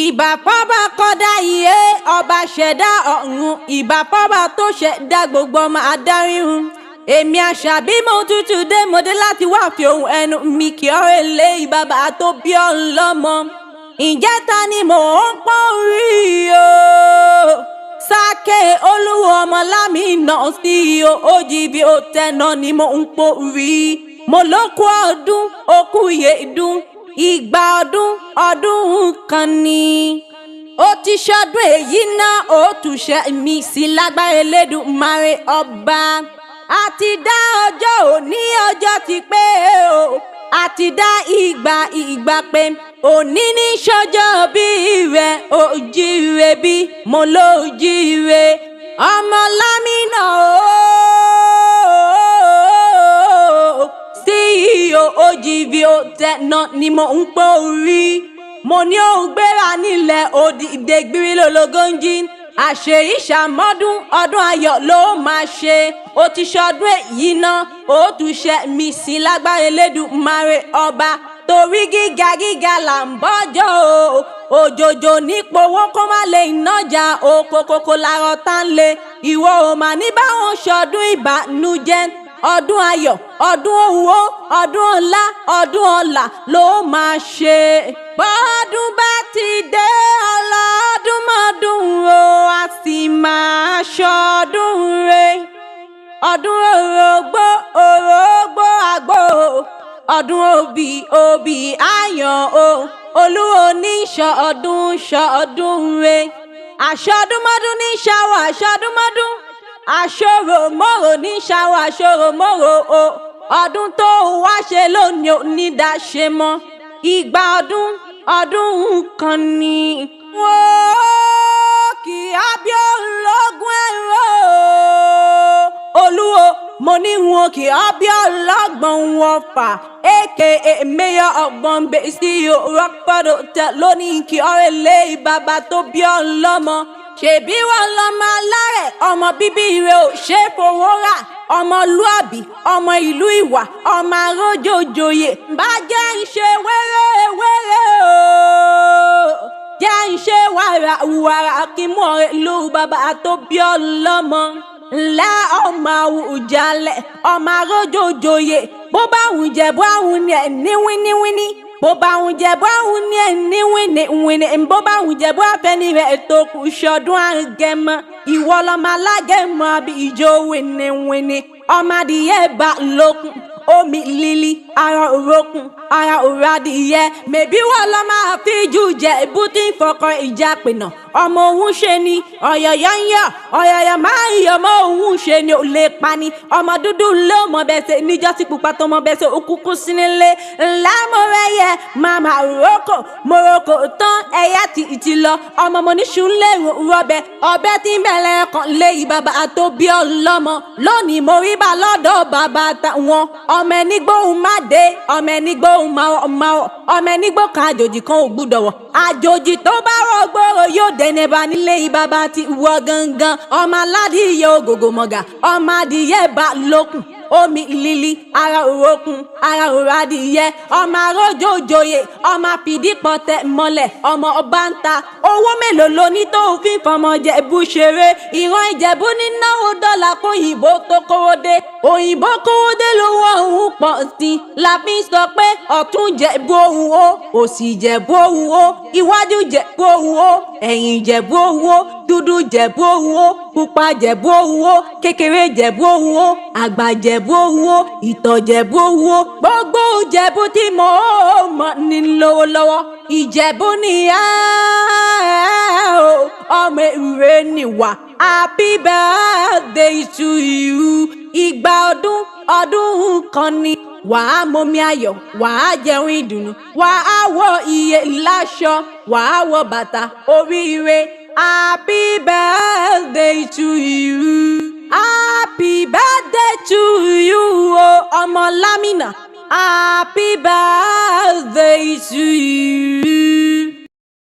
Ìbà fọ́ba kọ́dá iye ọba ṣẹ̀dá ọ̀run, ìbà fọ́ba tó ṣẹ̀dá gbogbo ọmọ adáríhun. Èmi àṣàbí mo tútù dé, mo dé láti wá fi ohun ẹnu mi kí ọ̀rẹ́ lé bàbá tó bí ọ lọ́mọ. Ǹjẹ́ ta ni mò ń pọ́n rí o? Sáké Olúwo Ọmọlámìnà sí o, OGV Hotel náà ni mò ń pò rí. Mo lókun ọdún, okú ìyèdún, ìgbà ọdún, ọdún kan ni. Ó ti ṣọdún èyí náà, ó tún ṣe mí sí lágbára Elédùmarè ọba. A ti dá ọjọ́ òní, ọjọ́ ti pé o. A ti dá ìgbà ìgbà pé òní ní ṣọjọ́ bí rẹ̀ òjíire bí mo lójíire. Ọmọlámìnà ooo, CEO OGV Hotel náà ni mo ń pò rí. Mo ní òun gbéra nílẹ̀ òdìdè gbírí lólogóńjì. Àṣẹ ìṣàmọ́dún, ọdún ayọ̀ ló máa ṣe. Ó ti ṣọdún èyí náà, ó tún ṣe mí sí lágbára Elédùmarè ọba. Torí gíga gíga là ń bọ́jọ́ o. Òjòjò nípò owó kó má lè nájà oko kókó làárọ̀ tá ń lé. Ìwọ ò mà ní báwọn ṣọdún ìbànújẹ́. Ọdún ayọ̀, ọdún owó, ọdún ọlá, ọdún ọlà ló máa ṣe. Bọ́dún bá ti dé, ọlọ́dún mọ́dún o, a sì máa ṣọdún re. Ọdún orógbó, orógbó àgbo, ọdún òbí, òbí àyàn o. Olúwo ní ṣọdún ṣọdún re. Àṣọdúnmọ́dún ní ṣàwọ̀ àṣọdúnmọ́dún, àṣòro mọ́rò ní ṣàwọ̀ àṣòro mọ́rò o. Ọdún tó wá ṣe lónìí ò ní dá ṣe mọ́. Ìgbà ọdún, ọdún kan ni. Wọ́n kì á bí ológun ẹ̀rọ. Olúwo mo ní wọn kì á bí ọlọ́gbọ̀n wọn fà. AKA Mayor of Bombay, CEO Rockford Hotel lónìí kí ọ̀rẹ́ lé bàbá tó bí ọlọ́mọ. Ṣèbí wọn lọmọ alárẹ̀, ọmọ bíbí rẹ̀ ò ṣe é fowó rà, ọmọlúàbí, ọmọ ìlú Ìwà, ọmọ arójòjòyè. Bá jẹ́ ń ṣe wéré wéré o, jẹ́ ń ṣe wàrà wàrà kí mú ọ̀rẹ́ lù bàbá tó bí ọlọ́mọ. Ńlẹ́ ọmọ Àwùjalẹ̀, ọmọ arójòjòyè. Bó bá wùn jẹ́ bó àwọn ni ẹ̀ ní wíníwíní. Bó bá wùn jẹ́ bó àwọn ni ẹ̀ ní wíníwíní. Bó bá wùn jẹ́ bó àfẹ́ni rẹ̀ tó kù ṣọdún àgẹ̀mọ́. Ìwọ lọmọ alágẹ̀mọ́ àbí ìjó wíníwíní. Ọmọ adìyẹ bá lókun, omi líli, ara òrókun, ara òradìyẹ. Mèbí wọ́n lọ máa fi jù jẹ ìbútí ìfọkàn ìjà pènà. Ọmọ òun ṣe ni ọ̀yọ̀yọ̀ ń yọ̀, ọ̀yọ̀yọ̀ máa ń yọ̀ mọ́ òun ṣe ni ò lè pani. Ọmọ dúdú ló mọ bẹ́sẹ̀ níjọ́ tí pupa tó mọ bẹ́sẹ̀ òkùnkùn sí nílé. Ńlá mo rẹ́yẹ, màmá roko, mo roko tán ẹ̀yà tí ì ti lọ. Ọmọ mo ní ṣùlẹ̀ rọbẹ̀, ọbẹ̀ tí ń bẹ̀rẹ̀ kan lé bàbá tó bí ọlọ́mọ. Lónìí mo rí bá lọ́dọ̀ bàbá táwọn. Ọmọ ẹni gbóhùn má dé, ọmọ ẹni gbóhùn máa wọ̀ máa wọ̀. Ọmọ ẹni gbó kan àjòjì kan ò gbúdọ̀ wọ̀. Àjòjì tó bá rọ̀ gbòòrò yóò dẹni bá nílé bàbá ti wọ gangan. Ọmọ aládìyẹ ògògò mọ̀gà, ọmọ adìyẹ bá lókun, omi líli, ara òrókun, ara òradìyẹ. Ọmọ arójòjòyè, ọmọ àfìdípọ̀tẹ̀ mọ́lẹ̀, ọmọ ọba ń ta. Owó mélòó lo ní tó fi ń fọmọ Jẹ̀bú ṣeré? Ìran Ìjẹ̀bú ní náwó dọ́là fún òyìnbó tó kówó dé. Òyìnbó kówó dé lówó ọ̀hún pọ̀ sí i. La fi ń sọ pé ọ̀tún Jẹ̀bú òun o, òsì Jẹ̀bú òun o, iwájú Jẹ̀bú òun o, ẹ̀yìn Jẹ̀bú òun o, dúdú Jẹ̀bú òun o, pupa Jẹ̀bú òun o, kékeré Jẹ̀bú òun o, àgbà Jẹ̀bú òun o, ìtọ̀ Jẹ̀bú òun o. Gbogbo Ìjẹ̀bú tí mo mọ̀ ní lówó lọ́wọ́. Ìjẹ̀bú ni á o, ọmọ èrè nìwà. Happy birthday to you. Ìgbà ọdún, ọdún kan ni. Wàá momi ayọ̀, wàá jẹun ìdùnnú, wàá wọ iye láṣọ, wàá wọ bàtà oríire. Happy birthday to you. Happy birthday to you o, ọmọ Lámìnà. Happy birthday to you.